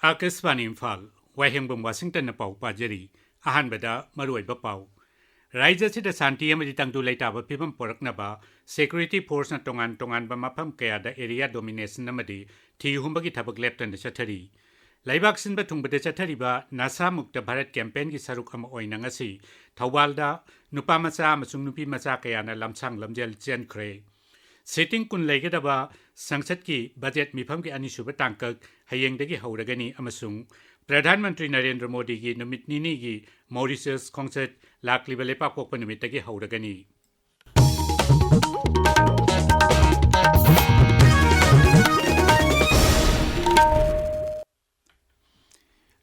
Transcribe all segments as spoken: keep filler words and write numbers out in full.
ꯑꯥꯀꯥꯁꯕꯥꯅꯤ ꯏꯝꯐꯥꯜ, ꯋꯥꯍꯦꯡꯕꯝ ꯋꯥꯁꯤꯡꯇꯟꯅ ꯄꯥꯎ ꯄꯥꯖꯔꯤ꯫ ꯑꯍꯥꯟꯕꯗ ꯃꯔꯨꯑꯣꯏꯕ ꯄꯥꯎ꯫ ꯔꯥꯖ꯭ꯌ ꯑꯁꯤꯗ ꯁꯥꯟꯇꯤ ꯑꯃꯗꯤ ꯇꯪꯗꯨ ꯂꯩꯇꯥꯕ ꯐꯤꯕꯝ ꯄꯣꯔꯛꯅꯕ security forceꯅ ꯇꯣꯉꯥꯟ ꯇꯣꯉꯥꯟꯕ ꯃꯐꯝ ꯀꯌꯥꯗ area domination ꯑꯃꯗꯤ ꯊꯤ ꯍꯨꯝꯕꯒꯤ ꯊꯕꯛ ꯂꯦꯞꯇꯅ ꯆꯠꯊꯔꯤ꯫ ꯂꯩꯕꯥꯛ ꯁꯤꯟꯕ ꯊꯨꯡꯕꯗ ꯆꯠꯊꯔꯤꯕ ꯅꯁꯥ ꯃꯨꯛꯇ ꯚꯥꯔꯠ campaignꯒꯤ ꯁꯔꯨꯛ ꯑꯃ ꯑꯣꯏꯅ ꯉꯁꯤ ꯊꯧꯕꯥꯜꯗ ꯅꯨꯄꯥ ꯃꯆꯥ ꯑꯃꯁꯨꯡ ꯅꯨꯄꯤ ꯃꯆꯥ ꯀꯌꯥꯅ ꯂꯝꯁꯥꯡ ꯂꯝꯖꯦꯜ ꯆꯦꯟꯈ꯭ꯔꯦ꯫ Sitting ꯀꯨꯟ ꯂꯩꯒꯗꯕ ꯁꯪꯁꯠꯀꯤ budget ꯃꯤꯐꯝꯒꯤ ꯑꯅꯤꯁꯨꯕ ꯇꯥꯡꯀꯛ ꯍꯌꯦꯡꯗꯒꯤ ꯍꯧꯔꯒꯅꯤ ꯑꯃꯁꯨꯡ ꯄ꯭ꯔꯙꯥꯟ ꯃꯟꯇ꯭ꯔꯤ ꯅꯔꯦꯟꯗ꯭ꯔ ꯃꯣꯗꯤꯒꯤ ꯅꯨꯃꯤꯠ ꯅꯤꯅꯤꯒꯤ ꯃꯣꯔꯤꯁꯤꯌꯁ ꯈꯣꯡꯆꯠ ꯂꯥꯛꯂꯤꯕ ꯂꯩꯄꯥꯛꯄꯣꯛꯄ ꯅꯨꯃꯤꯠꯇꯒꯤ ꯍꯧꯔꯒꯅꯤ꯫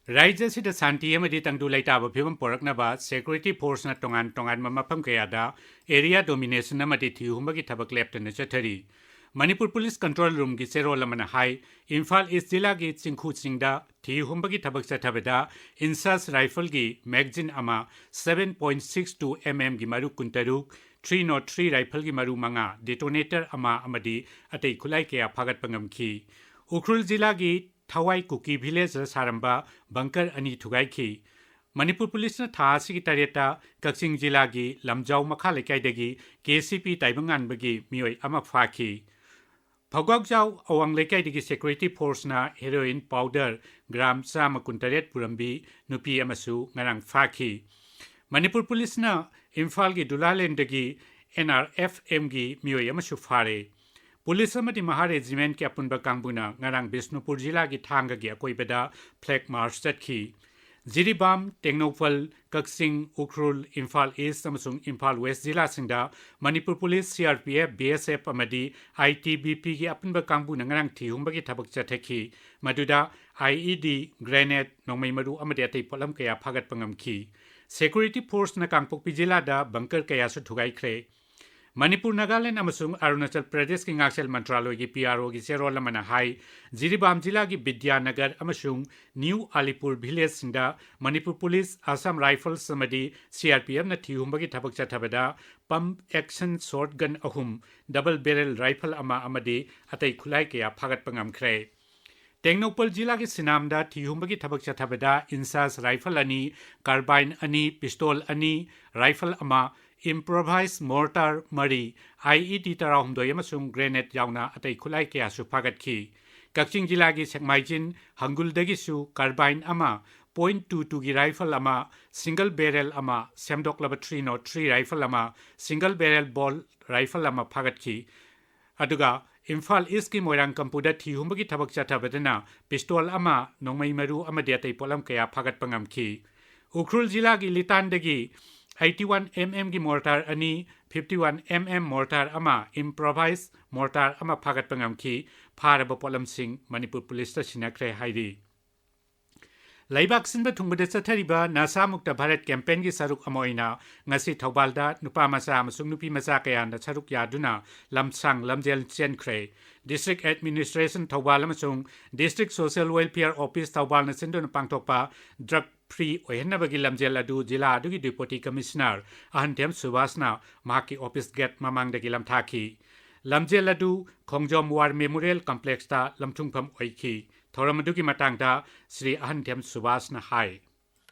ꯔꯥꯖ꯭ꯌ ꯑꯁꯤꯗ ꯁꯥꯟꯇꯤ ꯑꯃꯗꯤ ꯇꯪꯗꯨ ꯂꯩꯇꯥꯕ ꯐꯤꯕꯝ ꯄꯣꯔꯛꯅꯕ security forceꯅ ꯇꯣꯉꯥꯟ ꯇꯣꯉꯥꯟꯕ ꯃꯐꯝ ꯀꯌꯥꯗ area domination ꯑꯃꯗꯤ ꯊꯤꯍꯨꯝꯕꯒꯤ ꯊꯕꯛ ꯂꯦꯞꯇꯅ ꯆꯠꯊꯔꯤ꯫ ꯃꯅꯤꯄꯨꯔ Police Control Roomꯒꯤ ꯆꯦꯔꯣꯜ ꯑꯃꯅ ꯍꯥꯏ, ꯏꯝꯐꯥꯜ East ꯖꯤꯂꯥꯒꯤ ꯆꯤꯡꯈꯨ ꯆꯤꯡꯗ ꯊꯤꯍꯨꯝꯕꯒꯤ ꯊꯕꯛ ꯆꯠꯊꯕꯗ INSAS rifleꯒꯤ magazine ꯑꯃ, seven point six two mmꯒꯤ ꯃꯔꯨ ꯀꯨꯟꯇꯔꯨꯛ, three nought three rifleꯒꯤ ꯃꯔꯨ ꯃꯉꯥ, detonator ꯑꯃ ꯑꯃꯗꯤ ꯑꯇꯩ ꯈꯨꯠꯂꯥꯏ ꯀꯌꯥ ꯐꯥꯒꯠꯄ ꯉꯝꯈꯤ꯫ ꯎꯈ꯭ꯔꯨꯜ ꯖꯤꯂꯥꯒꯤ ꯊꯋꯥꯏ ꯀꯨꯀꯤ villageꯇ ꯁꯥꯔꯝꯕ bunker ꯑꯅꯤ ꯊꯨꯒꯥꯏꯈꯤ꯫ ꯃꯅꯤꯄꯨꯔ Policeꯅ ꯊꯥ ꯑꯁꯤꯒꯤ ꯇꯔꯦꯠꯇ ꯀꯛꯆꯤꯡ ꯖꯤꯂꯥꯒꯤ ꯂꯝꯖꯥꯎ ꯃꯈꯥ ꯂꯩꯀꯥꯏꯗꯒꯤ KCP ꯇꯥꯏꯕꯪꯉꯥꯟꯕꯒꯤ ꯃꯤꯑꯣꯏ ꯑꯃ ꯐꯥꯈꯤ꯫ ꯐꯧꯒꯥꯎꯖꯥꯎ ꯑꯋꯥꯡ ꯂꯩꯀꯥꯏꯗꯒꯤ security forceꯅ heroin powder gram ꯆꯥꯝꯃ ꯀꯨꯟꯇꯔꯦꯠ ꯄꯨꯔꯝꯕꯤ ꯅꯨꯄꯤ ꯑꯃꯁꯨ ꯉꯔꯥꯡ ꯐꯥꯈꯤ꯫ ꯃꯅꯤꯄꯨꯔ Policeꯅ ꯏꯝꯐꯥꯜꯒꯤ ꯗꯨꯂꯥꯂꯦꯟꯗꯒꯤ NRFMꯒꯤ ꯃꯤꯑꯣꯏ ꯑꯃꯁꯨ ꯐꯥꯔꯦ꯫ Police ꯑꯃꯗꯤ ꯃꯍꯥ regimentꯀꯤ ꯑꯄꯨꯟꯕ ꯀꯥꯡꯕꯨꯅ ꯉꯔꯥꯡ ꯕꯤꯁꯅꯨꯄꯨꯔ ꯖꯤꯂꯥꯒꯤ ꯊꯥꯡꯒꯒꯤ ꯑꯀꯣꯏꯕꯗ flag march ꯆꯠꯈꯤ꯫ ꯖꯤꯔꯤꯕꯥꯝ, ꯇꯦꯡꯅꯧꯄꯜ, ꯀꯛꯆꯤꯡ, ꯎꯈ꯭ꯔꯨꯜ, ꯏꯝꯐꯥꯜ East ꯑꯃꯁꯨꯡ ꯏꯝꯐꯥꯜ West ꯖꯤꯂꯥꯁꯤꯡꯗ ꯃꯅꯤꯄꯨꯔ Police, CRPF, BSF ꯑꯃꯗꯤ ITBPꯒꯤ ꯑꯄꯨꯟꯕ ꯀꯥꯡꯕꯨꯅ ꯉꯔꯥꯡ ꯊꯤꯍꯨꯝꯕꯒꯤ ꯊꯕꯛ ꯆꯠꯊꯈꯤ꯫ ꯃꯗꯨꯗ IED, grenade, ꯅꯣꯡꯃꯩ ꯃꯔꯨ ꯑꯃꯗꯤ ꯑꯇꯩ ꯄꯣꯠꯂꯝ ꯀꯌꯥ ꯐꯥꯒꯠꯄ ꯉꯝꯈꯤ꯫ Security forceꯅ ꯀꯥꯡꯄꯣꯛꯄꯤ ꯖꯤꯂꯥꯗ bunker ꯀꯌꯥꯁꯨ ꯊꯨꯒꯥꯏꯈ꯭ꯔꯦ꯫ ꯃꯅꯤꯄꯨꯔ, ꯅꯥꯒꯥꯂꯦꯟ ꯑꯃꯁꯨꯡ ꯑꯔꯨꯅꯥꯆꯜ ꯄ꯭ꯔꯗꯦꯁꯀꯤ ꯉꯥꯛꯁꯦꯜ ꯃꯟꯇ꯭ꯔꯥꯂꯣꯏꯒꯤ PROꯒꯤ ꯆꯦꯔꯣꯜ ꯑꯃꯅ ꯍꯥꯏ, ꯖꯤꯔꯤꯕꯥꯝ ꯖꯤꯂꯥꯒꯤ ꯕꯤꯗ꯭ꯌꯥꯅꯒꯔ ꯑꯃꯁꯨꯡ ꯅ꯭ꯌꯨ ꯑꯂꯤꯄꯨꯔ villageꯁꯤꯡꯗ ꯃꯅꯤꯄꯨꯔ Police, Assam Rifles ꯑꯃꯗꯤ CRPFꯅ ꯊꯤꯍꯨꯝꯕꯒꯤ ꯊꯕꯛ ꯆꯠꯊꯕꯗ pump action shotgun ꯑꯍꯨꯝ, double barrel rifle ꯑꯃ ꯑꯃꯗꯤ ꯑꯇꯩ ꯈꯨꯠꯂꯥꯏ ꯀꯌꯥ ꯐꯥꯒꯠꯄ ꯉꯝꯈ꯭ꯔꯦ꯫ ꯇꯦꯡꯅꯧꯄꯜ ꯖꯤꯂꯥꯒꯤ ꯁꯤꯅꯥꯝꯗ ꯊꯤꯍꯨꯝꯕꯒꯤ ꯊꯕꯛ ꯆꯠꯊꯕꯗ ꯏꯟꯁꯥꯁ ꯔꯥꯏꯐꯜ ꯑꯅꯤ, ꯀꯥꯔꯕꯥꯏꯟ ꯑꯅꯤ, ꯄꯤꯁꯇꯣꯜ ꯑꯅꯤ, ꯔꯥꯏꯐꯜ ꯑꯃ, ꯏꯝꯄ꯭ꯔꯣꯚꯥꯏꯖ ꯃꯣꯔꯇꯥꯔ ꯃꯔꯤ, ꯑꯥꯏ ꯏ ꯗꯤ ꯇꯔꯥꯍꯨꯝꯗꯣꯏ ꯑꯃꯁꯨꯡ ꯒ꯭ꯔꯦꯅꯦꯗ ꯌꯥꯎꯅ ꯑꯇꯩ ꯈꯨꯠꯂꯥꯏ ꯀꯌꯥꯁꯨ ꯐꯥꯒꯠꯈꯤ꯫ ꯀꯛꯆꯤꯡ ꯖꯤꯂꯥꯒꯤ ꯁꯦꯛꯃꯥꯏꯖꯤꯟ ꯍꯪꯒꯨꯜꯗꯒꯤꯁꯨ ꯀꯥꯔꯕꯥꯏꯟ ꯑꯃ, ꯄꯣꯏꯟ ꯇꯨ ꯇꯨꯒꯤ ꯔꯥꯏꯐꯜ ꯑꯃ, ꯁꯤꯡꯒꯜ ꯕꯦꯔꯦꯜ ꯑꯃ, ꯁꯦꯝꯗꯣꯛꯂꯕ ꯊ꯭ꯔꯤ ꯅꯣꯠ ꯊ꯭ꯔꯤ ꯔꯥꯏꯐꯜ ꯑꯃ, ꯁꯤꯡꯒꯜ ꯕꯦꯔꯦꯜ ꯕꯣꯜ ꯔꯥꯏꯐꯜ ꯑꯃ ꯐꯥꯒꯠꯈꯤ꯫ ꯑꯗꯨꯒ ꯏꯝꯐꯥꯜ ꯏꯁꯀꯤ ꯃꯣꯏꯔꯥꯡꯀꯝꯄꯨꯗ ꯊꯤ ꯍꯨꯝꯕꯒꯤ ꯊꯕꯛ ꯆꯠꯊꯕꯗꯅ ꯄꯤꯁꯇꯣꯜ ꯑꯃ, ꯅꯣꯡꯃꯩ ꯃꯔꯨ ꯑꯃꯗꯤ ꯑꯇꯩ ꯄꯣꯠꯂꯝ ꯀꯌꯥ ꯐꯥꯒꯠꯄ ꯉꯝꯈꯤ꯫ ꯎꯈ꯭ꯔꯨꯜ ꯖꯤꯂꯥꯒꯤ ꯂꯤꯇꯥꯟꯗꯒꯤ ꯑꯩꯠꯇꯤ ꯋꯥꯟ ꯑꯦꯝ ꯑꯦꯝꯒꯤ ꯃꯣꯔꯇꯥꯔ ꯑꯅꯤ, ꯐꯤꯐꯇꯤ ꯋꯥꯟ ꯑꯦꯝ ꯑꯦꯝ ꯃꯣꯔꯇꯥꯔ ꯑꯃ, ꯏꯝꯄ꯭ꯔꯣꯚꯥꯏꯖ ꯃꯣꯔꯇꯥꯔ ꯑꯃ ꯐꯥꯒꯠꯄ ꯉꯝꯈꯤ꯫ ꯐꯥꯔꯕ ꯄꯣꯠꯂꯝꯁꯤꯡ ꯃꯅꯤꯄꯨꯔ ꯄꯨꯂꯤꯁꯇ ꯁꯤꯟꯅꯈ꯭ꯔꯦ ꯍꯥꯏꯔꯤ꯫ ꯂꯩꯕꯥꯛ ꯁꯤꯟꯕ ꯊꯨꯡꯕꯗ ꯆꯠꯊꯔꯤꯕ ꯅꯁꯥ ꯃꯨꯛꯇ ꯚꯥꯔꯠ ꯀꯦꯝꯄꯦꯟꯒꯤ ꯁꯔꯨꯛ ꯑꯃ ꯑꯣꯏꯅ ꯉꯁꯤ ꯊꯧꯕꯥꯜꯗ ꯅꯨꯄꯥ ꯃꯆꯥ ꯑꯃꯁꯨꯡ ꯅꯨꯄꯤ ꯃꯆꯥ ꯀꯌꯥꯅ ꯁꯔꯨꯛ ꯌꯥꯗꯨꯅ ꯂꯝꯁꯥꯡ ꯂꯝꯖꯦꯜ ꯆꯦꯟꯈ꯭ꯔꯦ꯫ ꯗꯤꯁꯇ꯭ꯔꯤꯛ ꯑꯦꯗꯃꯤꯅꯤꯁꯇ꯭ꯔꯦꯁꯟ ꯊꯧꯕꯥꯜ ꯑꯃꯁꯨꯡ ꯗꯤꯁꯇ꯭ꯔꯤꯛ ꯁꯣꯁꯤꯌꯦꯜ ꯋꯦꯜꯐꯤꯌꯔ ꯑꯣꯐꯤꯁ ꯊꯧꯕꯥꯜꯅ ꯁꯤꯟꯗꯨꯅ ꯄꯥꯡꯊꯣꯛꯄ ꯗ꯭ꯔꯒ ꯐ꯭ꯔꯤ ꯑꯣꯏꯍꯟꯅꯕꯒꯤ ꯂꯝꯖꯦꯜ ꯑꯗꯨ ꯖꯤꯂꯥ ꯑꯗꯨꯒꯤ ꯗꯤꯄꯨꯇꯤ ꯀꯃꯤꯁꯅꯔ ꯑꯍꯟꯊꯦꯝ ꯁꯨꯕꯥꯁꯅ ꯃꯍꯥꯛꯀꯤ ꯑꯣꯐꯤꯁ ꯒꯦꯠ ꯃꯃꯥꯡꯗꯒꯤ ꯂꯝꯊꯥꯈꯤ꯫ ꯂꯝꯖꯦꯜ ꯑꯗꯨ ꯈꯣꯡꯖꯣꯝ ꯋꯥꯔ ꯃꯦꯃꯣꯔꯤꯌꯦꯜ ꯀꯝꯄ꯭ꯂꯦꯛꯁꯇ ꯂꯝꯊꯨꯡꯐꯝ ꯑꯣꯏꯈꯤ꯫ ꯊꯧꯔꯝ ꯑꯗꯨꯒꯤ ꯃꯇꯥꯡꯗ ꯁ꯭ꯔꯤ ꯑꯍꯟꯊꯦꯝ ꯁꯨꯕꯥꯁꯅ ꯍꯥꯏ꯫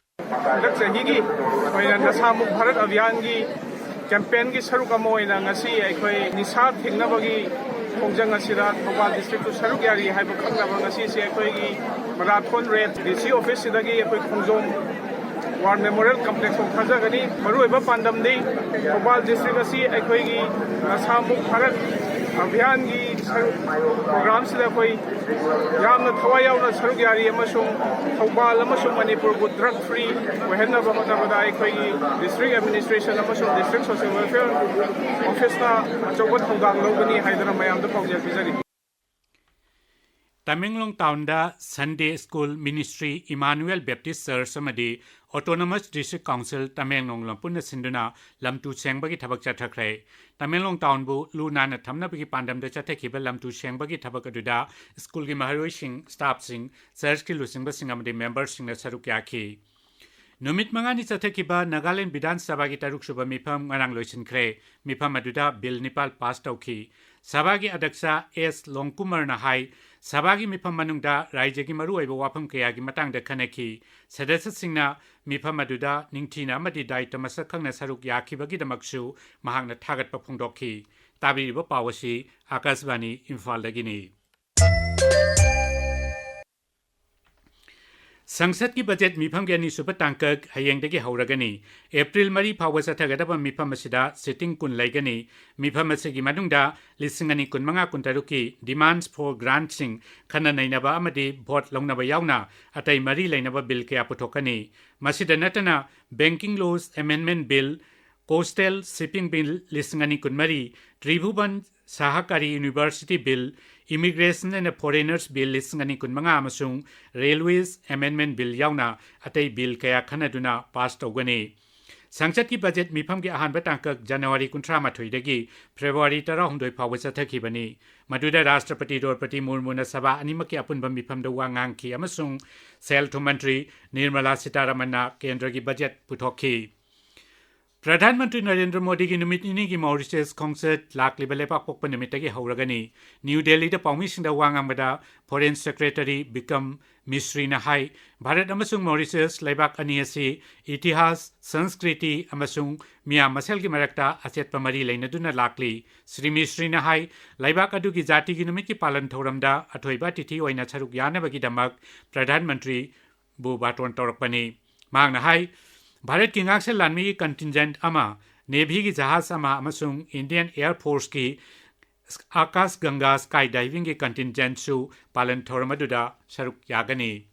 ꯍꯟꯗꯛ ꯆꯍꯤꯒꯤ ꯑꯣꯏꯅ ꯅꯁꯥꯃꯨꯛ ꯚꯥꯔꯠ ꯑꯚꯤꯌꯥꯟꯒꯤ ꯀꯦꯝꯄꯦꯟꯒꯤ ꯁꯔꯨꯛ ꯑꯃ ꯑꯣꯏꯅ ꯉꯁꯤ ꯑꯩꯈꯣꯏ ꯅꯤꯁꯥ ꯊꯤꯡꯅꯕꯒꯤ ꯈꯣꯡꯖꯪ ꯑꯁꯤꯗ ꯊꯧꯕꯥꯜ ꯗꯤꯁꯇ꯭ꯔꯤꯛꯇꯨ ꯁꯔꯨꯛ ꯌꯥꯔꯤ ꯍꯥꯏꯕ ꯈꯪꯅꯕ ꯉꯁꯤꯁꯦ ꯑꯩꯈꯣꯏꯒꯤ ꯃꯔꯥꯊꯣꯟ ꯔꯦꯁ ꯗꯤ ꯁꯤ ꯑꯣꯐꯤꯁꯁꯤꯗꯒꯤ ꯑꯩꯈꯣꯏ ꯈꯣꯡꯖꯣꯝ ꯋꯥꯔ ꯃꯦꯃꯣꯔꯤꯌꯦꯜ ꯀꯝꯄ꯭ꯂꯦꯛꯁ ꯐꯥꯎ ꯊꯥꯖꯒꯅꯤ꯫ ꯃꯔꯨꯑꯣꯏꯕ ꯄꯥꯟꯗꯝꯗꯤ ꯊꯧꯕꯥꯜ ꯗꯤꯁꯇ꯭ꯔꯤꯛ ꯑꯁꯤ ꯑꯩꯈꯣꯏꯒꯤ ꯅꯁꯥꯃꯨꯛ ꯚꯥꯔꯠ ꯑꯚꯤꯌꯥꯟꯒꯤ ꯁꯔꯨꯛ ꯄ꯭ꯔꯣꯒ꯭ꯔꯥꯝꯁꯤꯗ ꯑꯩꯈꯣꯏ ꯌꯥꯝꯅ ꯊꯋꯥꯏ ꯌꯥꯎꯅ ꯁꯔꯨꯛ ꯌꯥꯔꯤ ꯑꯃꯁꯨꯡ ꯊꯧꯕꯥꯜ ꯑꯃꯁꯨꯡ ꯃꯅꯤꯄꯨꯔꯕꯨ ꯗ꯭ꯔꯒ ꯐ꯭ꯔꯤ ꯑꯣꯏꯍꯟꯅꯕ ꯍꯣꯠꯅꯕꯗ ꯑꯩꯈꯣꯏꯒꯤ ꯗꯤꯁꯇ꯭ꯔꯤꯛ ꯑꯦꯗꯃꯤꯅꯤꯁꯇ꯭ꯔꯦꯁꯟ ꯑꯃꯁꯨꯡ ꯗꯤꯁꯇ꯭ꯔꯤꯛ ꯁꯣꯁꯤꯌꯦꯜ ꯋꯦꯜꯐꯤꯌꯔ ꯑꯣꯐꯤꯁꯅ ꯑꯆꯧꯕ ꯊꯧꯗꯥꯡ ꯂꯧꯒꯅꯤ ꯍꯥꯏꯗꯨꯅ ꯃꯌꯥꯝꯗ ꯄꯥꯎꯖꯦꯜ ꯄꯤꯖꯔꯤ꯫ ꯇꯃꯦꯡꯂꯣꯡ ꯇꯥꯎꯟꯗ ꯁꯟꯗꯦ ꯁ꯭ꯀꯨꯜ ꯃꯤꯅꯤꯁꯇ꯭ꯔꯤ, ꯏꯃꯥꯅꯨꯑꯦꯜ ꯕꯦꯞꯇꯤꯁ ꯆꯔꯆ ꯑꯃꯗꯤ ꯑꯣꯇꯣꯅꯣꯃꯁ ꯗꯤꯁꯇ꯭ꯔꯤꯛ ꯀꯥꯎꯟꯁꯤꯜ ꯇꯃꯦꯡꯂꯣꯡ ꯄꯨꯟꯅ ꯁꯤꯟꯗꯨꯅ ꯂꯝ ꯇꯨ ꯁꯦꯡꯕꯒꯤ ꯊꯕꯛ ꯆꯠꯊꯈ꯭ꯔꯦ꯫ ꯇꯃꯦꯡꯂꯣꯡ ꯇꯥꯎꯟꯕꯨ ꯂꯨ ꯅꯥꯟꯅ ꯊꯝꯅꯕꯒꯤ ꯄꯥꯟꯗꯝꯗ ꯆꯠꯊꯈꯤꯕ ꯂꯝ ꯇꯨ ꯁꯦꯡꯕꯒꯤ ꯊꯕꯛ ꯑꯗꯨꯗ ꯁ꯭ꯀꯨꯜꯒꯤ ꯃꯍꯩꯔꯣꯏꯁꯤꯡ, ꯁ꯭ꯇꯥꯐꯁꯤꯡ, ꯆꯔꯆꯀꯤ ꯂꯨꯆꯤꯡꯕꯁꯤꯡ ꯑꯃꯗꯤ ꯃꯦꯝꯕꯔꯁꯤꯡꯅ ꯁꯔꯨꯛ ꯌꯥꯈꯤ꯫ ꯅꯨꯃꯤꯠ ꯃꯉꯥꯅꯤ ꯆꯠꯊꯈꯤꯕ ꯅꯥꯒꯥꯂꯦꯟ ꯕꯤꯙꯥꯟ ꯁꯚꯥꯒꯤ ꯇꯔꯨꯛꯁꯨꯕ ꯃꯤꯐꯝ ꯉꯔꯥꯡ ꯂꯣꯏꯁꯤꯟꯈ꯭ꯔꯦ꯫ ꯃꯤꯐꯝ ꯑꯗꯨꯗ ꯕꯤꯜ ꯅꯤꯄꯥꯜ ꯄꯥꯁ ꯇꯧꯈꯤ꯫ ꯁꯚꯥꯒꯤ ꯑꯗ꯭ꯌꯛꯁ ꯑꯦꯁ ꯂꯣꯡꯀꯨꯃꯔꯅ ꯍꯥꯏ, ꯁꯚꯥꯒꯤ ꯃꯤꯐꯝ ꯃꯅꯨꯡꯗ ꯔꯥꯖ꯭ꯌꯒꯤ ꯃꯔꯨꯑꯣꯏꯕ ꯋꯥꯐꯝ ꯀꯌꯥꯒꯤ ꯃꯇꯥꯡꯗ ꯈꯟꯅꯈꯤ꯫ ꯁꯗꯁ꯭ꯌꯁꯤꯡꯅ ꯃꯤꯐꯝ ꯑꯗꯨꯗ ꯅꯤꯡꯊꯤꯅ ꯑꯃꯗꯤ ꯗꯥꯏꯇ ꯃꯁꯛ ꯈꯪꯅ ꯁꯔꯨꯛ ꯌꯥꯈꯤꯕꯒꯤꯗꯃꯛꯁꯨ ꯃꯍꯥꯛꯅ ꯊꯥꯒꯠꯄ ꯐꯣꯡꯗꯣꯛꯈꯤ꯫ ꯇꯥꯕꯤꯔꯤꯕ ꯄꯥꯎ ꯑꯁꯤ ꯑꯥꯀꯥꯁꯕꯥꯅꯤ ꯏꯝꯐꯥꯜꯗꯒꯤꯅꯤ꯫ ꯁꯪꯁꯠꯀꯤ ꯕꯖꯦꯠ ꯃꯤꯐꯝꯒꯤ ꯑꯅꯤꯁꯨꯕ ꯇꯥꯡꯀꯛ ꯍꯌꯦꯡꯗꯒꯤ ꯍꯧꯔꯒꯅꯤ꯫ ꯑꯦꯄ꯭ꯔꯤꯜ ꯃꯔꯤ ꯐꯥꯎꯕ ꯆꯠꯊꯒꯗꯕ ꯃꯤꯐꯝ ꯑꯁꯤꯗ ꯁꯤꯇꯤꯡ ꯀꯨꯟ ꯂꯩꯒꯅꯤ꯫ ꯃꯤꯐꯝ ꯑꯁꯤꯒꯤ ꯃꯅꯨꯡꯗ ꯂꯤꯁꯤꯡ ꯑꯅꯤ ꯀꯨꯟꯃꯉꯥ ꯀꯨꯟꯇꯔꯨꯛꯀꯤ demands for grantꯁꯤꯡ ꯈꯟꯅ ꯅꯩꯅꯕ ꯑꯃꯗꯤ ꯚꯣꯠ ꯂꯧꯅꯕ ꯌꯥꯎꯅ ꯑꯇꯩ ꯃꯔꯤ ꯂꯩꯅꯕ ꯕꯤꯜ ꯀꯌꯥ ꯄꯨꯊꯣꯛꯀꯅꯤ꯫ ꯃꯁꯤꯗ ꯅꯠꯇꯅ Banking Laws Amendment Bill, Coastal Shipping Bill ꯂꯤꯁꯤꯡ ꯑꯅꯤ ꯀꯨꯟꯃꯔꯤ, ꯇ꯭ꯔꯤꯚꯨꯕꯟ ꯁꯍꯀꯥꯔꯤ University Bill, Immigration and Foreigners Bill ꯂꯤꯁꯤꯡ ꯑꯅꯤ ꯀꯨꯟꯃꯉꯥ ꯑꯃꯁꯨꯡ Railways Amendment Bill ꯌꯥꯎꯅ ꯑꯇꯩ ꯕꯤꯜ ꯀꯌꯥ ꯈꯟꯅꯗꯨꯅ ꯄꯥꯁ ꯇꯧꯒꯅꯤ꯫ ꯁꯪꯁꯠꯀꯤ ꯕꯖꯦꯠ ꯃꯤꯐꯝꯒꯤ ꯑꯍꯥꯟꯕ ꯇꯥꯡꯀꯛ ꯖꯅꯋꯥꯔꯤ ꯀꯨꯟꯊ꯭ꯔꯥ ꯃꯥꯊꯣꯏꯗꯒꯤ ꯐꯦꯕ꯭ꯔꯨꯋꯥꯔꯤ ꯇꯔꯥꯍꯨꯝꯗꯣꯏ ꯐꯥꯎꯕ ꯆꯠꯊꯈꯤꯕꯅꯤ꯫ ꯃꯗꯨꯗ ꯔꯥꯁꯇ꯭ꯔꯄꯇꯤ ꯗ꯭ꯔꯧꯄꯗꯤ ꯃꯨꯔꯃꯨꯅ ꯁꯚꯥ ꯑꯅꯤꯃꯛꯀꯤ ꯑꯄꯨꯟꯕ ꯃꯤꯐꯝꯗ ꯋꯥ ꯉꯥꯡꯈꯤ ꯑꯃꯁꯨꯡ ꯁꯦꯜ ꯊꯨꯝ ꯃꯟꯇ꯭ꯔꯤ ꯅꯤꯔꯃꯂꯥ ꯁꯤꯇꯥꯔꯥꯃꯟꯅ ꯀꯦꯟꯗ꯭ꯔꯒꯤ ꯕꯖꯦꯠ ꯄꯨꯊꯣꯛꯈꯤ꯫ ꯄ꯭ꯔꯙꯥꯟ ꯃꯟꯇ꯭ꯔꯤ ꯅꯔꯦꯟꯗ꯭ꯔ ꯃꯣꯗꯤꯒꯤ ꯅꯨꯃꯤꯠ ꯅꯤꯅꯤꯒꯤ ꯃꯥꯎꯔꯤꯁꯤꯌꯁ ꯈꯣꯡꯆꯠ ꯂꯥꯛꯂꯤꯕ ꯂꯩꯕꯥꯛꯄꯣꯛꯄ ꯅꯨꯃꯤꯠꯇꯒꯤ ꯍꯧꯔꯒꯅꯤ꯫ ꯅ꯭ꯌꯨ ꯗꯦꯜꯂꯤꯗ ꯄꯥꯎꯃꯤꯁꯤꯡꯗ ꯋꯥ ꯉꯥꯡꯕꯗ ꯐꯣꯔꯦꯟ ꯁꯦꯀ꯭ꯔꯦꯇꯔꯤ ꯕꯤꯀꯝ ꯃꯤꯁ꯭ꯔꯤꯅ ꯍꯥꯏ, ꯚꯥꯔꯠ ꯑꯃꯁꯨꯡ ꯃꯥꯎꯔꯤꯁꯤꯌꯁ ꯂꯩꯕꯥꯛ ꯑꯅꯤ ꯑꯁꯤ ꯏꯇꯤꯍꯥꯁ, ꯁꯪꯁꯀ꯭ꯔꯤꯇꯤ ꯑꯃꯁꯨꯡ ꯃꯤꯌꯥꯝ ꯃꯁꯦꯜꯒꯤ ꯃꯔꯛꯇ ꯑꯆꯦꯠꯄ ꯃꯔꯤ ꯂꯩꯅꯗꯨꯅ ꯂꯥꯛꯂꯤ꯫ ꯁ꯭ꯔꯤ ꯃꯤꯁ꯭ꯔꯤꯅ ꯍꯥꯏ, ꯂꯩꯕꯥꯛ ꯑꯗꯨꯒꯤ ꯖꯥꯇꯤꯒꯤ ꯅꯨꯃꯤꯠꯀꯤ ꯄꯥꯂꯟ ꯊꯧꯔꯝꯗ ꯑꯊꯣꯏꯕ ꯑꯇꯤꯊꯤ ꯑꯣꯏꯅ ꯁꯔꯨꯛ ꯌꯥꯅꯕꯒꯤꯗꯃꯛ ꯄ꯭ꯔꯙꯥꯟ ꯃꯟꯇ꯭ꯔꯤ ꯕꯨ ꯕꯥꯇꯣꯟ ꯇꯧꯔꯛꯄꯅꯤ꯫ ꯃꯍꯥꯛꯅ ꯍꯥꯏ, ꯚꯥꯔꯠꯀꯤ ꯉꯥꯛꯁꯦꯜ ꯂꯥꯟꯃꯤꯒꯤ contingent ꯑꯃ, ꯅꯦꯚꯤꯒꯤ ꯖꯍꯥꯖ ꯑꯃ ꯑꯃꯁꯨꯡ Indian Air Forceꯀꯤ ꯑꯥꯀꯥꯁ ꯒꯪꯒꯥ sky divingꯒꯤ contingentꯁꯨ ꯄꯥꯂꯟ ꯊꯧꯔꯝ ꯑꯗꯨꯗ ꯁꯔꯨꯛ ꯌꯥꯒꯅꯤ꯫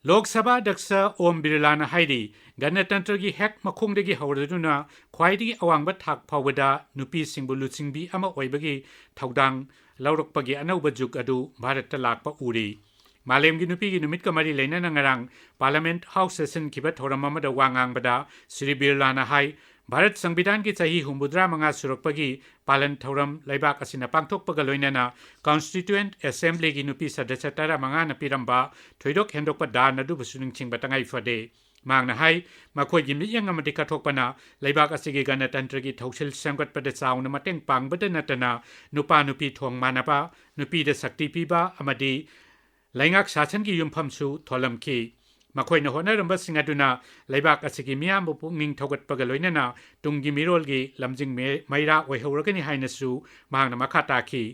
ꯂꯣꯛ ꯁꯚꯥ ꯑꯗ꯭ꯌꯛꯁ ꯑꯣꯝ ꯕꯤꯔꯂꯥꯅ ꯍꯥꯏꯔꯤ, ꯒꯅꯇꯟꯇ꯭ꯔꯒꯤ ꯍꯦꯛ ꯃꯈꯣꯡꯗꯒꯤ ꯍꯧꯔꯗꯨꯅ ꯈ꯭ꯋꯥꯏꯗꯒꯤ ꯑꯋꯥꯡꯕ ꯊꯥꯛ ꯐꯥꯎꯕꯗ ꯅꯨꯄꯤꯁꯤꯡꯕꯨ ꯂꯨꯆꯤꯡꯕꯤ ꯑꯃ ꯑꯣꯏꯕꯒꯤ ꯊꯧꯗꯥꯡ ꯂꯧꯔꯛꯄꯒꯤ ꯑꯅꯧꯕ ꯖꯨꯒ ꯑꯗꯨ ꯚꯥꯔꯠꯇ ꯂꯥꯛꯄ ꯎꯔꯤ꯫ ꯃꯥꯂꯦꯝꯒꯤ ꯅꯨꯄꯤꯒꯤ ꯅꯨꯃꯤꯠꯀ ꯃꯔꯤ ꯂꯩꯅꯅ ꯉꯔꯥꯡ Parliament House sessionꯈꯤꯕ ꯊꯧꯔꯝ ꯑꯃꯗ ꯋꯥ ꯉꯥꯡꯕꯗ ꯁ꯭ꯔꯤ ꯕꯤꯔꯂꯥꯅ ꯍꯥꯏ, ꯚꯥꯔꯠ ꯁꯪꯕꯤꯙꯥꯟꯒꯤ ꯆꯍꯤ ꯍꯨꯝꯐꯨꯇꯔꯥ ꯃꯉꯥ ꯁꯨꯔꯛꯄꯒꯤ ꯄꯥꯂꯟ ꯊꯧꯔꯝ ꯂꯩꯕꯥꯛ ꯑꯁꯤꯅ ꯄꯥꯡꯊꯣꯛꯄꯒ ꯂꯣꯏꯅꯅ Constituent Assemblyꯒꯤ ꯅꯨꯄꯤ ꯁꯗꯁ꯭ꯌ ꯇꯔꯥꯃꯉꯥꯅ ꯄꯤꯔꯝꯕ ꯊꯣꯏꯗꯣꯛ ꯍꯦꯟꯗꯣꯛꯄ ꯗꯥꯟ ꯑꯗꯨꯕꯨꯁꯨ ꯅꯤꯡꯁꯤꯡꯕ ꯇꯉꯥꯏ ꯐꯗꯦ꯫ ꯃꯍꯥꯛꯅ ꯍꯥꯏ, ꯃꯈꯣꯏꯒꯤ ꯃꯤꯠꯌꯦꯡ ꯑꯃꯗꯤ ꯀꯠꯊꯣꯛꯄꯅ ꯂꯩꯕꯥꯛ ꯑꯁꯤꯒꯤ ꯒꯅꯇꯟꯇ꯭ꯔꯒꯤ ꯊꯧꯁꯤꯜ ꯁꯦꯝꯒꯠꯄꯗ ꯆꯥꯎꯅ ꯃꯇꯦꯡ ꯄꯥꯡꯕꯗ ꯅꯠꯇꯅ ꯅꯨꯄꯥ ꯅꯨꯄꯤ ꯊꯣꯡ ꯃꯥꯟꯅꯕ, ꯅꯨꯄꯤꯗ ꯁꯛꯇꯤ ꯄꯤꯕ ꯑꯃꯗꯤ ꯂꯩꯉꯥꯛ ꯁꯥꯁꯟꯒꯤ ꯌꯨꯝꯐꯝꯁꯨ ꯊꯣꯜꯂꯝꯈꯤ꯫ ꯃꯈꯣꯏꯅ ꯍꯣꯠꯅꯔꯝꯕꯁꯤꯡ ꯑꯗꯨꯅ ꯂꯩꯕꯥꯛ ꯑꯁꯤꯒꯤ ꯃꯤꯌꯥꯝꯕꯨ ꯄꯨꯛꯅꯤꯡ ꯊꯧꯒꯠꯄꯒ ꯂꯣꯏꯅꯅ ꯇꯨꯡꯒꯤ ꯃꯤꯔꯣꯜꯒꯤ ꯂꯝꯖꯤꯡ ꯃꯦ-, ꯃꯩꯔꯥ ꯑꯣꯏꯍꯧꯔꯒꯅꯤ ꯍꯥꯏꯅꯁꯨ ꯃꯍꯥꯛꯅ ꯃꯈꯥ ꯇꯥꯈꯤ꯫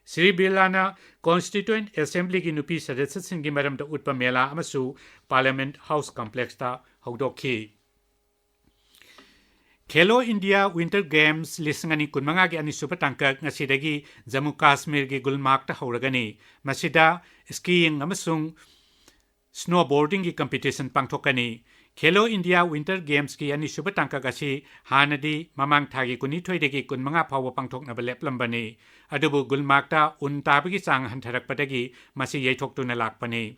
ꯁ꯭ꯔꯤ ꯕꯤꯔꯂꯥꯅ Constituent Assemblyꯒꯤ ꯅꯨꯄꯤ ꯁꯗꯁ꯭ꯌꯁꯤꯡꯒꯤ ꯃꯔꯝꯗ ꯎꯠꯄ ꯃꯦꯂꯥ ꯑꯃꯁꯨ Parliament House Complexꯇ ꯍꯧꯗꯣꯛꯈꯤ꯫ ꯈꯦꯂꯣ ꯏꯟꯗꯤꯌꯥ Winter Games ꯂꯤꯁꯤꯡ ꯑꯅꯤ ꯀꯨꯟꯃꯉꯥꯒꯤ ꯑꯅꯤꯁꯨꯕ ꯇꯥꯡꯀꯛ ꯉꯁꯤꯗꯒꯤ ꯖꯝꯃꯨ ꯀꯥꯁꯃꯤꯔꯒꯤ ꯒꯨꯜꯃꯥꯔꯒꯇ ꯍꯧꯔꯒꯅꯤ꯫ ꯃꯁꯤꯗ skiing ꯑꯃꯁꯨꯡ snowboardingꯒꯤ competition ꯄꯥꯡꯊꯣꯛꯀꯅꯤ꯫ ꯈꯦꯂꯣ ꯏꯟꯗꯤꯌꯥ Winter Gamesꯀꯤ ꯑꯅꯤꯁꯨꯕ ꯇꯥꯡꯀꯛ ꯑꯁꯤ ꯍꯥꯟꯅꯗꯤ ꯃꯃꯥꯡ ꯊꯥꯒꯤ ꯀꯨꯟꯅꯤꯊꯣꯏꯗꯒꯤ ꯀꯨꯟꯃꯉꯥ ꯐꯥꯎꯕ ꯄꯥꯡꯊꯣꯛꯅꯕ ꯂꯦꯞꯂꯝꯕꯅꯤ꯫ ꯑꯗꯨꯕꯨ ꯒꯨꯜꯃꯥꯔꯒꯇ ꯎꯟ ꯇꯥꯕꯒꯤ ꯆꯥꯡ ꯍꯟꯊꯔꯛꯄꯗꯒꯤ ꯃꯁꯤ ꯌꯩꯊꯣꯛꯇꯨꯅ ꯂꯥꯛꯄꯅꯤ꯫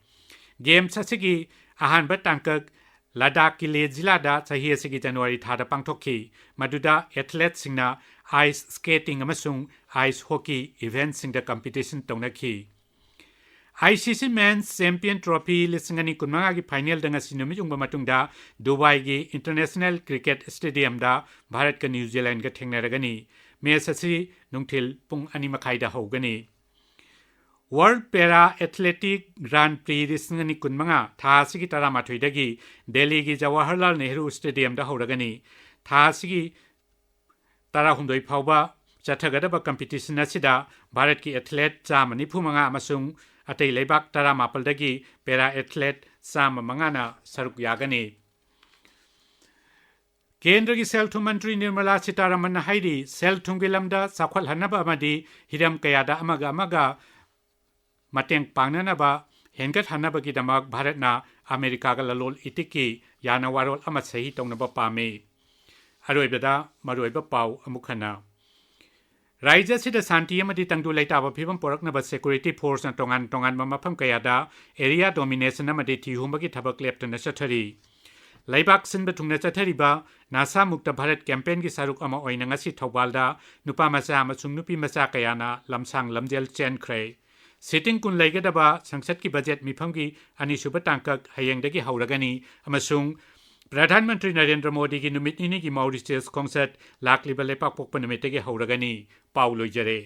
Games ꯑꯁꯤꯒꯤ ꯑꯍꯥꯟꯕ ꯇꯥꯡꯀꯛ ꯂꯗꯥꯈꯀꯤ ꯂꯦꯍ ꯖꯤꯂꯥꯗ ꯆꯍꯤ ꯑꯁꯤꯒꯤ ꯖꯅꯋꯥꯔꯤ ꯊꯥꯗ ꯄꯥꯡꯊꯣꯛꯈꯤ, ꯃꯗꯨꯗ athleteꯁꯤꯡꯅ ice skating ꯑꯃꯁꯨꯡ ice hockey eventꯁꯤꯡꯗ competition ꯇꯧꯅꯈꯤ꯫ ICC Men's Champion Trophy ꯂꯤꯁꯤꯡ ꯑꯅꯤ ꯀꯨꯟꯃꯉꯥꯒꯤ finalꯗ ꯉꯁꯤ ꯅꯨꯃꯤꯠ ꯌꯨꯡꯕ ꯃꯇꯨꯡꯗ ꯗꯨꯕꯥꯏꯒꯤ International Cricket Stadiumꯗ ꯚꯥꯔꯠꯀ ꯅ꯭ꯌꯨ ꯖꯤꯂꯦꯟꯗꯒ ꯊꯦꯡꯅꯔꯒꯅꯤ꯫ Match ꯑꯁꯤ ꯅꯨꯡꯊꯤꯜ ꯄꯨꯡ ꯑꯅꯤ ꯃꯈꯥꯏꯗ ꯍꯧꯒꯅꯤ꯫ World Para Athletic Grand Prix ꯂꯤꯁꯤꯡ ꯑꯅꯤ ꯀꯨꯟꯃꯉꯥ ꯊꯥ ꯑꯁꯤꯒꯤ ꯇꯔꯥꯃꯥꯊꯣꯏꯗꯒꯤ ꯗꯦꯜꯂꯤꯒꯤ ꯖꯋꯥꯍꯔꯂꯥꯜ ꯅꯦꯍꯔꯨ Stadiumꯗ ꯍꯧꯔꯒꯅꯤ꯫ ꯊꯥ ꯑꯁꯤꯒꯤ ꯇꯔꯥꯍꯨꯝꯗꯣꯏ ꯐꯥꯎꯕ ꯆꯠꯊꯒꯗꯕ competition ꯑꯁꯤꯗ ꯚꯥꯔꯠꯀꯤ athlete ꯆꯥꯝꯃ ꯅꯤꯐꯨ ꯃꯉꯥ ꯑꯃꯁꯨꯡ ꯑꯇꯩ ꯂꯩꯕꯥꯛ ꯇꯔꯥꯃꯥꯄꯜꯗꯒꯤ para athlete ꯆꯥꯝꯃ ꯃꯉꯥꯅ ꯁꯔꯨꯛ ꯌꯥꯒꯅꯤ꯫ ꯀꯦꯟꯗ꯭ꯔꯒꯤ ꯁꯦꯜ ꯊꯨꯝ ꯃꯟꯇ꯭ꯔꯤ ꯅꯤꯔꯃꯂꯥ ꯁꯤꯇꯥꯔꯥꯃꯟꯅ ꯍꯥꯏꯔꯤ, ꯁꯦꯜ ꯊꯨꯝꯒꯤ ꯂꯝꯗ ꯆꯥꯎꯈꯠꯍꯟꯅꯕ ꯑꯃꯗꯤ ꯍꯤꯔꯝ ꯀꯌꯥꯗ ꯑꯃꯒ ꯑꯃꯒ ꯃꯇꯦꯡ ꯄꯥꯡꯅꯅꯕ ꯍꯦꯟꯒꯠꯍꯟꯅꯕꯒꯤꯗꯃꯛ ꯚꯥꯔꯠꯅ ꯑꯃꯦꯔꯤꯀꯥꯒ ꯂꯂꯣꯟ ꯏꯇꯤꯛꯀꯤ ꯌꯥꯅ ꯋꯥꯔꯣꯜ ꯑꯃ ꯁꯍꯤ ꯇꯧꯅꯕ ꯄꯥꯝꯃꯤ꯫ ꯑꯔꯣꯏꯕꯗ ꯃꯔꯨꯑꯣꯏꯕ ꯄꯥꯎ ꯑꯃꯨꯛ ꯍꯟꯅ꯫ ꯔꯥꯖ꯭ꯌ ꯑꯁꯤꯗ ꯁꯥꯟꯇꯤ ꯑꯃꯗꯤ ꯇꯪꯗꯨ ꯂꯩꯇꯥꯕ ꯐꯤꯕꯝ ꯄꯨꯔꯛꯅꯕ security forceꯅ ꯇꯣꯉꯥꯟ ꯇꯣꯉꯥꯟꯕ ꯃꯐꯝ ꯀꯌꯥꯗ area domination ꯑꯃꯗꯤ ꯊꯤꯍꯨꯝꯕꯒꯤ ꯊꯕꯛ ꯂꯦꯞꯇꯅ ꯆꯠꯊꯔꯤ꯫ ꯂꯩꯕꯥꯛ ꯁꯤꯟꯕ ꯊꯨꯡꯅ ꯆꯠꯊꯔꯤꯕ ꯅꯥꯁꯥ ꯃꯨꯛꯇ ꯚꯥꯔꯠ campaignꯒꯤ ꯁꯔꯨꯛ ꯑꯃ ꯑꯣꯏꯅ ꯉꯁꯤ ꯊꯧꯕꯥꯜꯗ ꯅꯨꯄꯥ ꯃꯆꯥ ꯑꯃꯁꯨꯡ ꯅꯨꯄꯤ ꯃꯆꯥ ꯀꯌꯥꯅ ꯂꯝꯁꯥꯡ ꯂꯝꯖꯦꯜ ꯆꯦꯟꯈ꯭ꯔꯦ꯫ ꯁꯤꯇꯤꯡ ꯀꯨꯟ ꯂꯩꯒꯗꯕ ꯁꯪꯁꯠꯀꯤ ꯕꯖꯦꯠ ꯃꯤꯐꯝꯒꯤ ꯑꯅꯤꯁꯨꯕ ꯇꯥꯡꯀꯛ ꯍꯌꯦꯡꯗꯒꯤ ꯍꯧꯔꯒꯅꯤ ꯑꯃꯁꯨꯡ ꯄ꯭ꯔꯙꯥꯟ ꯃꯟꯇ꯭ꯔꯤ ꯅꯔꯦꯟꯗ꯭ꯔ ꯃꯣꯗꯤꯒꯤ ꯅꯨꯃꯤꯠ ꯅꯤꯅꯤꯒꯤ ꯃꯥꯎꯔꯤꯁꯤꯌꯁ ꯈꯣꯡꯆꯠ ꯂꯥꯛꯂꯤꯕ ꯂꯩꯄꯥꯛꯄꯣꯛꯄ ꯅꯨꯃꯤꯠꯇꯒꯤ ꯍꯧꯔꯒꯅꯤ꯫ ꯄꯥꯎ ꯂꯣꯏꯖꯔꯦ꯫